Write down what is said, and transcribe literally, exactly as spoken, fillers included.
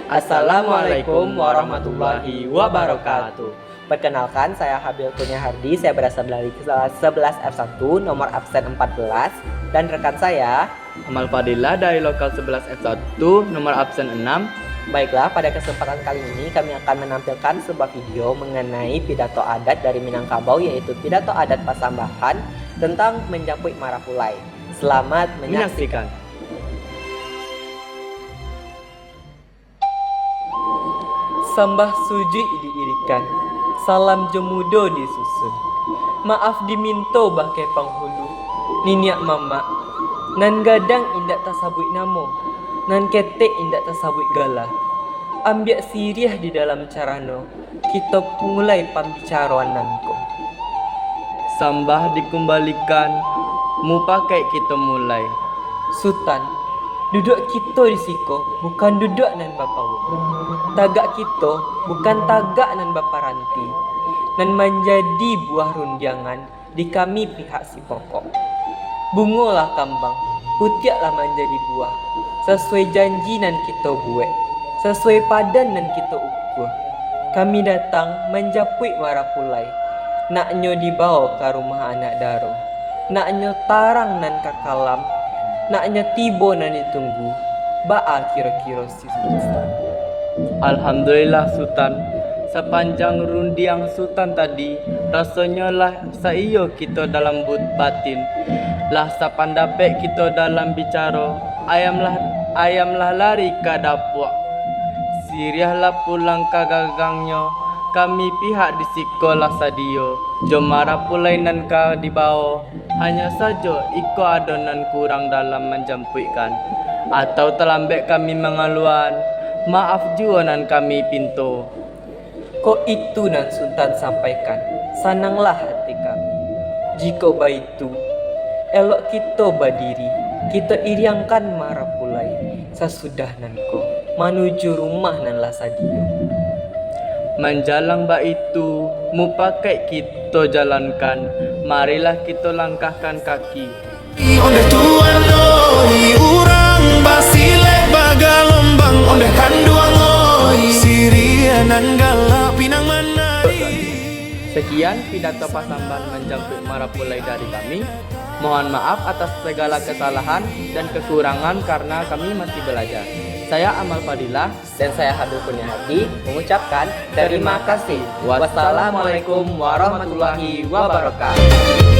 Assalamualaikum warahmatullahi wabarakatuh. Perkenalkan, saya Habil Kurnia Hardi, saya berasal dari kelas sebelas F satu, nomor absen empat belas, dan rekan saya, Amal Fadilah dari lokal sebelas F satu, nomor absen enam. Baiklah, pada kesempatan kali ini kami akan menampilkan sebuah video mengenai pidato adat dari Minangkabau, yaitu pidato adat Pasambahan tentang menjapuik marapulai. Selamat menyaksikan. Sambah sujuik diirikan, salam jo mudo disusun. Maaf diminto bakeh panghulu, niniak mamak. Nan gadang indak tasabuik namo, nan ketek indak tasabuik gala. Ambiak siriah di dalam carano, kito mulai pambicaroan nan ko. Sambah dikumbalikan, mupakaik kito mulai. Sutan, duduak kito di siko bukan duduak nan bapauah. Tagak kito bukan tagak nan baparanti, nan manjadi buah rundiangan di kami pihak si pokok. Bungolah kambang, putiaklah manjadi buah, sasuai janji nan kito buek, sasuai padan nan kito ukua. Kami datang manjapuik marapulai, naknyo dibawo ka rumah anak daro, naknyo tarang nan kakalam, naknyo tibo nan ditunggu, baa kiro-kiro si Sutan? Alhamdulillah, Sutan. Sapanjang rundiang Sutan tadi, rasonyo lah saiyo kito dalam but-, batin. Lah sapandapek kito dalam bicaro, ayam lah, ayam lah lari ka dapuak. Siriah lah pulang ka gagangnyo, kami pihak di siko lah sadiyo, jo marapulai nan ka dibawo. Hanyo sajo, iko ado nan kurang dalam manjampuikkan, atau talambek kami mangaluan, maaf juwo nan kami pinto. Kok itu nan Sutan sampaikan, sananglah hati kami. Jikok baitu, elok kito badiri, kito iriangkan marapulai, sasudah nan ko, manuju rumah nan lah sadiyo. Manjalang baitu, mupakaik kito jalankan, marilah kito langkahkan kaki. Ondeh tuan oi, urang basilek bagalombang, ondeh kanduang oi, siriah nan galak pinang manari. Sekian pidato pasambahan manjapuik marapulai dari kami. Mohon maaf atas segala kesalahan dan kekurangan karena kami masih belajar. Saya Amal Fadilah. Dan saya Habil Kurnia Hardi mengucapkan terima kasih. Wassalamualaikum warahmatullahi wabarakatuh.